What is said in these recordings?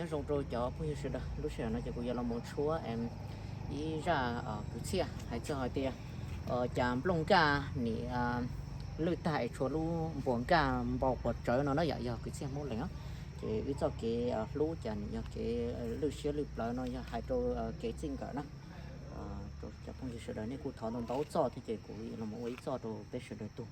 Nyob zoo rau cov phooj ywg sawv daws, lub sij hawm no ces kuv yuav los mus tshuab ib zaj kwv txhiaj hais txog hais tias cas nplooj nkaj nim lwj tag es tshuav lub npuas nkaj npau quas tsawv no na yom, yog kwv txhiaj Hmoob Lees. Ces wb txoj kev hlub cas nim yog kev lwj siab lwj plawv no yog hais rau kev txij nkawm na. Cov phooj ywg sawv daws nej kuj thov ntau ntau txoj thiab ces kuv los ua ib txoj rau peb sawv daws tug.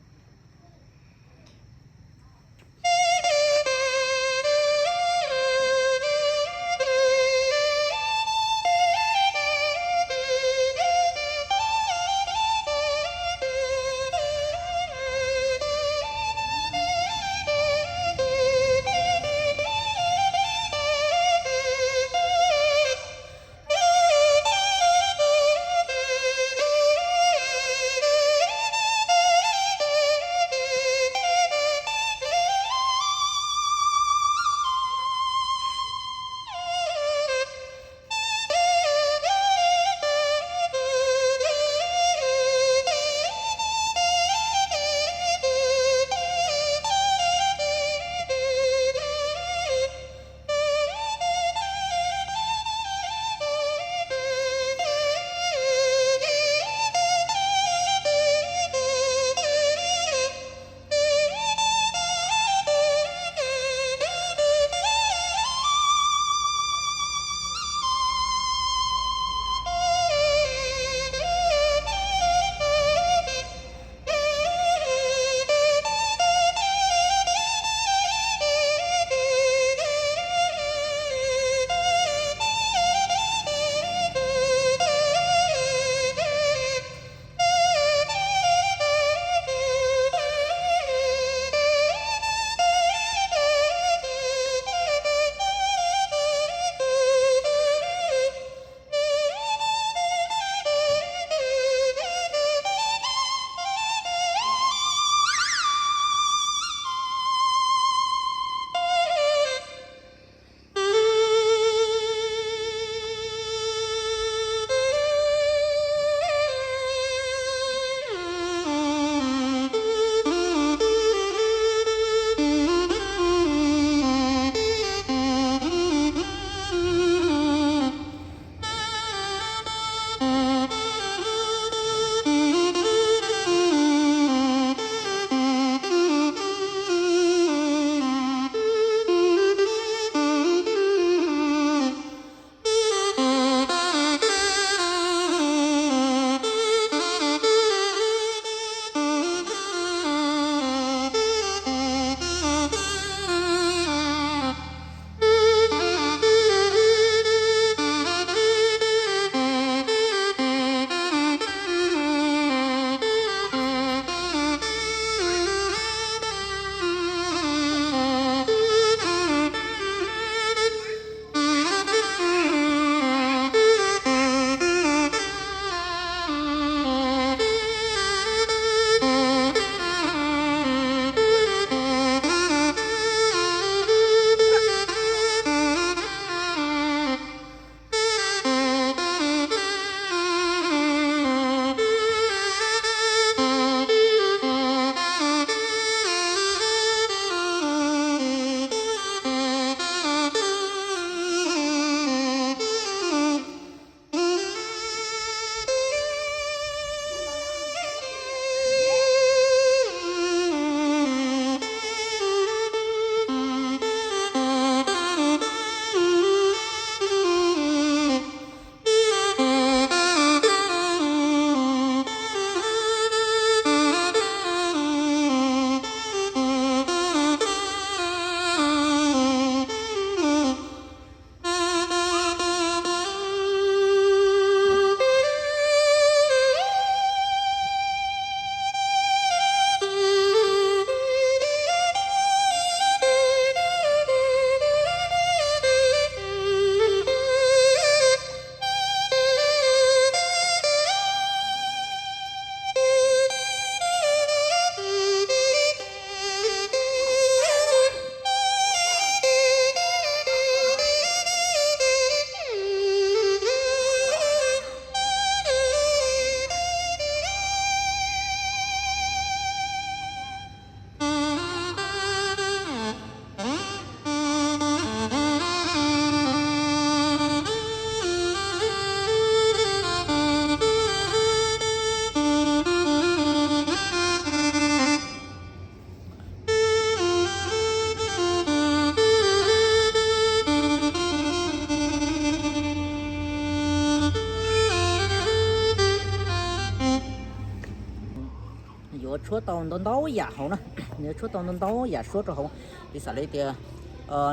tshuab tau ntau ntau yam hauv na, nws yuav tshuab tau ntau ntau yam suab rau hauv. Piv xam li tias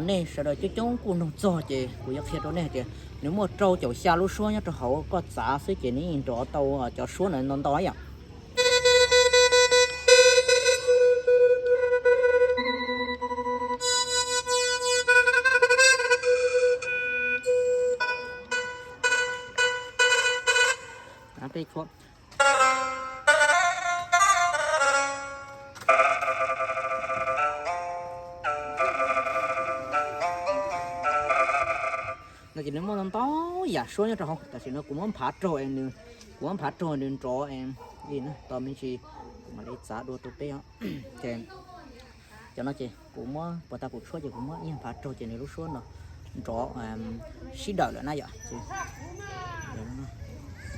nej sawv daws coob coob kuj nug txog ces kuv yuav qhia rau nej hais tias nws muaj rau caum xya lub suab nyob rau hauv, koj txav xwb ces nws yeej nrov tau cov suab ntawd ntau ntau yom. No ces nws muaj ntau ntau yam suab nyob rau hauv, tam sim no kuv muab nphav raug, kuv muab nphav raug nws nrov li no tos me ntsis kuv mam li txav dua rau peb os. Ces cov no ces kuv muab puas tas kuv tshuab ces kuv muab ib nphav raug ces nws lub suab no nrov sib dawm lawm na yom.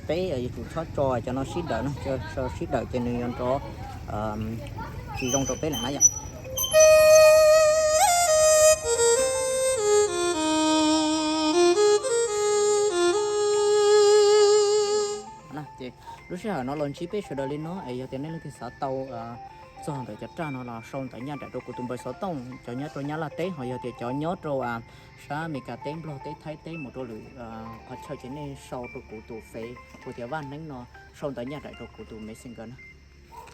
Peb yuav tsum txhob tso cov no sib dawm no, tso sib dawm ces nws yuav nrov tsis zoo rau peb lawm na yom. Ces lub sij hawm no los ntsib peb sawv daws li no es yog tias nej leej twg xav tau txog ntawm cov raj no los sau ntawv ncaj nraim rau kuv tus npawb xov tooj, cov nyob rau Nyab Laj teb, ho yog tias cov nyob rau sab Amelikas teb, Nplog teb, Thaib teb mus rau lwm qhov chaw ces nej sau rau kuv tus fev hu tias Vaj Neeb no, sau ntawv ncaj nraim rau kuv tus Messenger na.